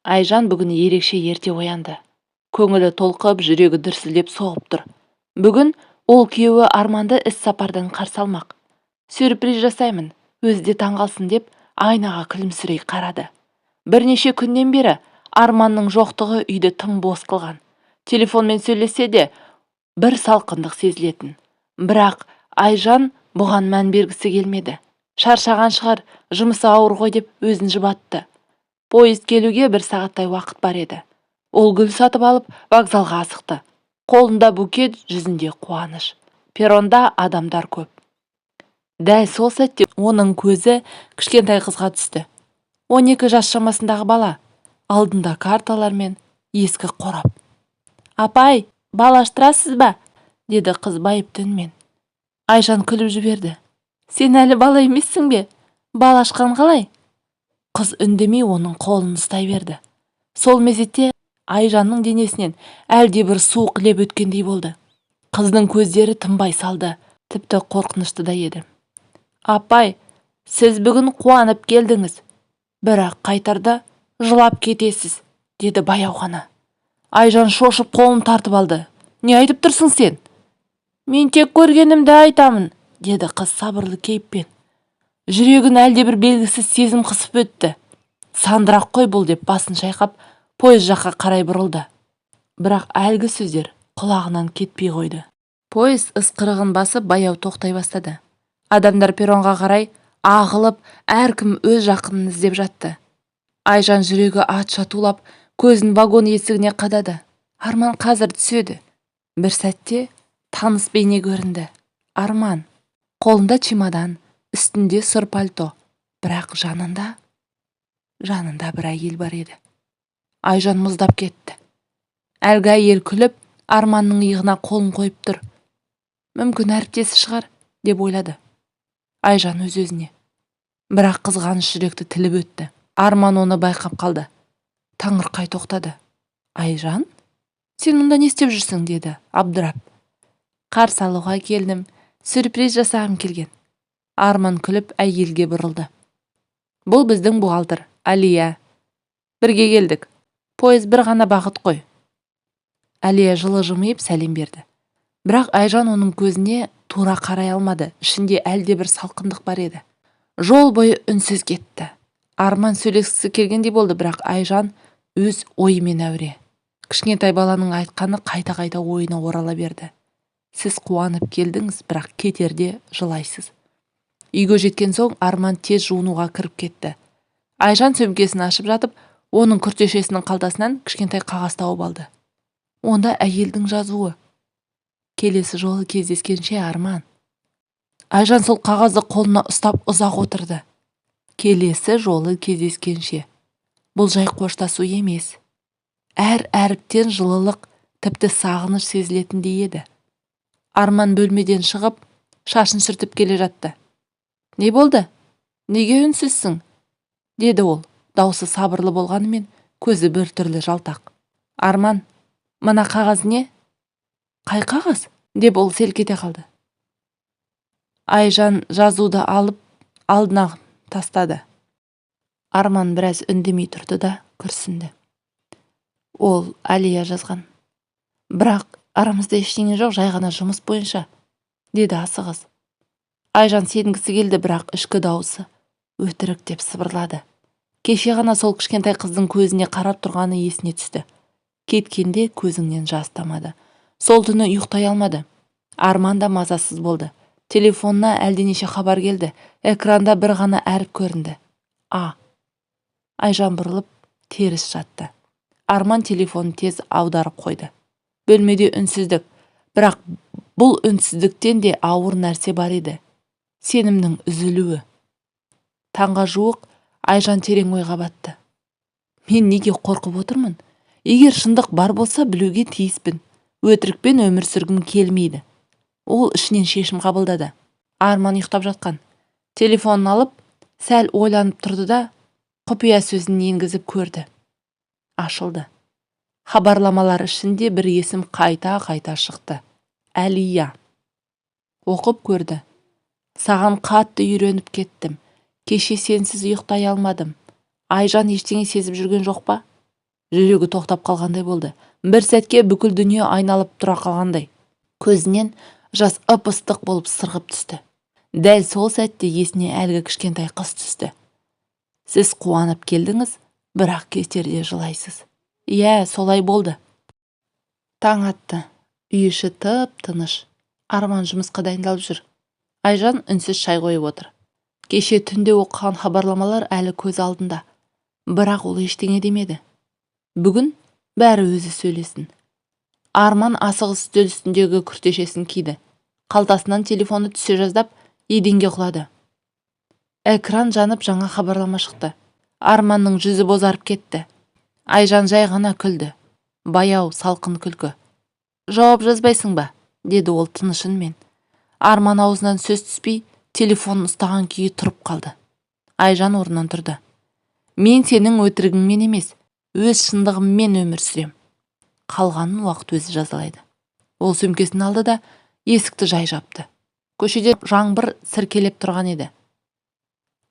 Айжан бүгін ерекше ерте оянды. Көңілі толқып, жүрегі дүрсілдеп соғып тұр. Бүгін ол күйеуі Арманды іс сапардан қарсы алмақ. Сюрприз жасаймын, өзі де таңғалсын деп айнаға күлімсірей қарады. Бірнеше күннен бері Арманның жоқтығы үйді тым бос қылған. Телефонмен сөйлессе де, бір салқындық сезілетін. Бірақ Айжан бұған мән бергісі келмеді. Шаршаған шығар, жұмысы ауыр ғой деп өзін жұбатты. Пойыз келуге бір сағаттай уақыт бар еді. Ол гүл сатып алып, вокзалға асықты. Қолында букет, жүзінде қуаныш. Перронда адамдар көп. Дәл сол сәтте оның көзі кішкентай қызға түсті. 12 жас шамасындағы бала. Алдында карталар мен ескі қорап. «Апай, бал аштырасыз ба?» – деді қыз байыпты үнмен. Айжан күліп жіберді. «Сен әлі бала емессің бе? Бал ашқан қалай?» Қыз үндемей оның қолын ұстай берді. Сол мезетте Айжанның денесінен әлдебір суық леп өткендей болды. Қыздың көздері тынбай салды, тіпті қорқынышты да еді. «Апай, сіз бүгін қуанып келдіңіз, бірақ қайтарда жылап кетесіз», – деді баяу ғана. Айжан шошып қолын тартып алды. «Не айтып тұрсың сен?» «Мен тек көргенімді айтамын», – деді қыз сабырлы кейіппен. Жүрегін әлдебір белгісіз сезім қысып өтті. Сандырақ қой бұл деп басын шайқап, пойыз жаққа қарай бұрылды. Бірақ әлгі сөздер құлағынан кетпей қойды. Пойыз ысқырығын басып, баяу тоқтай бастады. Адамдар перронға қарай ағылып, әркім өз жақынын іздеп жатты. Айжан жүрегі атша тулап, көзін вагон есігіне қадады. Арман қазір түседі. Бір сәтте таныс бейне көрінді. Арман. Қолында чемодан, үстінде сұр пальто, бірақ жанында бір әйел бар еді. Айжан мұздап кетті. Әлгі әйел күліп, Арманның иығына қолын қойып тұр. Мүмкін, әріптесі шығар, деп ойлады Айжан өз өзіне. Бірақ қызғаныш жүректі тіліп өтті. Арман оны байқап қалды. Таңырқай тоқтады. «Айжан, сен мұнда не істеп жүрсің?» – деді абдырап. «Қарсы алуға келдім, сюрприз жасағым келген». Арман күліп әйелге бұрылды. «Бұл біздің бухгалтер Алия, бірге келдік, пойыз бір ғана бағыт қой». Әлия жылы жымиып сәлем берді. Бірақ Айжан оның көзіне тура қарай алмады, ішінде әлдебір салқындық бар еді. Жол бойы үнсіз кетті. Арман сөйлескісі келгендей болды, бірақ Айжан өз ойымен әуре. Кішкентай баланың айтқаны қайта-қайта ойына орала берді. «Сіз қуанып келдіңіз, бірақ кетерде жылайсыз». Үйге жеткен соң Арман тез жуынуға кіріп кетті. Айжан сөмкесін ашып жатып, оның күртешесінің қалтасынан кішкентай қағаз тауып алды. Онда әйелдің жазуы: «Келесі жолы кездескенше, Арман». Айжан сол қағазды қолына ұстап ұзақ отырды. Келесі жолы кездескенше. Бұл жай қоштасу емес. Әр әріптен жылылық, тіпті сағыныш сезілетіндей еді. Арман бөлмеден шығып, шашын сүртіп келе жатты. «Не болды? Неге үнсізсің?» – деді ол. Даусы сабырлы болғанымен, көзі біртүрлі жалтақ. «Арман, мына қағаз не?» «Қай қағаз?» – деп ол селк ете қалды. Айжан жазуды алып, алдына тастады. Арман біраз үндемей тұрды да күрсінді. «Ол Әлия жазған. Бірақ арамызда ештеңе жоқ, жай ғана жұмыс бойынша», – деді асығыс. Айжан сенгісі келді, бірақ ішкі дауысы «өтірік» деп сыбырлады. Кеше ғана сол кішкентай қыздың көзіне қарап тұрғаны есіне түсті. Кеткенде көзіңнен жас тамады. Сол түні ұйықтай алмады. Арман да мазасыз болды. Телефонына әлденеше хабар келді. Экранда бір ғана әріп көрінді: А. Айжан бұрылып теріс жатты. Арман телефонын тез аударып қойды. Бөлмеде үнсіздік, бірақ бұл үнсіздіктен де ауыр нәрсе бар еді: сенімнің үзілуі. Таңға жуық Айжан терең ойға батты. «Мен неге қорқып отырмын? Егер шындық бар болса, білуге тиіспін. Өтірікпен өмір сүргім келмейді». Ол ішінен шешім қабылдады. Арман ұйықтап жатқан. Телефонын алып, сәл ойланып тұрды да, құпия сөзін енгізіп көрді. Ашылды. Хабарламалар ішінде бір есім қайта-қайта шықты: Әлия. Оқып көрді: «Саған қатты үйреніп кеттім. Кеше сенсіз ұйықтай алмадым». Айжан ештеңе сезіп жүрген жоқ па? Жүрегі тоқтап қалғандай болды. Бір сәтке бүкіл дүние айналып тұра қалғандай. Көзінен жас ып-ыстық болып сырғып түсті. Дәл сол сәтте есіне әлгі кішкентай қыз түсті. Сіз қуанып келдіңіз, бірақ кетерде жылайсыз. Иә, солай болды. Таң атты. Үй іші тып-тыныш. Арман жұмысқа дайындалып жүр. Айжан үнсіз шай қойып отыр. Кеше түнде оқыған хабарламалар әлі көз алдында. Бірақ ол ештеңе демеді. Бүгін бәрі өзі сөйлесін. Арман асығыс үстел үстіндегі күртешесін киді. Қалтасынан телефоны түсе жаздап, еденге құлады. Экран жанып, жаңа хабарлама шықты. Арманның жүзі бозарып кетті. Айжан жай ғана күлді. Баяу, салқын күлкі. «Жауап жазбайсың ба?» – деді ол тыныш үнмен. Арман аузынан сөз түспей, телефонын ұстаған күйі тұрып қалды. Айжан орнынан тұрды. «Мен сенің өтірігіңмен емес, өз шындығыммен өмір сүрем. Қалғанын уақыт өзі жазалайды». Ол сөмкесін алды да, есікті жай жапты. Көшеде жаңбыр сіркелеп тұрған еді.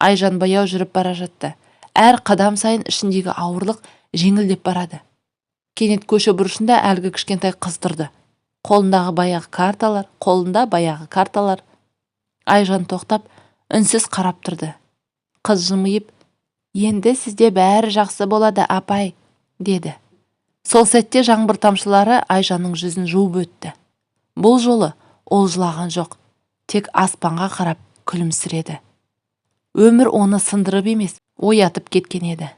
Айжан баяу жүріп бара жатты. Әр қадам сайын ішіндегі ауырлық жеңілдеп барады. Кенет көше бұрышында әлгі кішкентай қыз тұрды. Қолындағы баяғы карталар, қолында баяғы карталар. Айжан тоқтап, үнсіз қарап тұрды. Қыз жымиып, «Енді сізде бәрі жақсы болады, апай», – деді. Сол сәтте жаңбыр тамшылары Айжанның жүзін жуып өтті. Бұл жолы ол жылаған жоқ, тек аспанға қарап күлімсіреді. Өмір оны сындырып емес, оятып кеткен еді.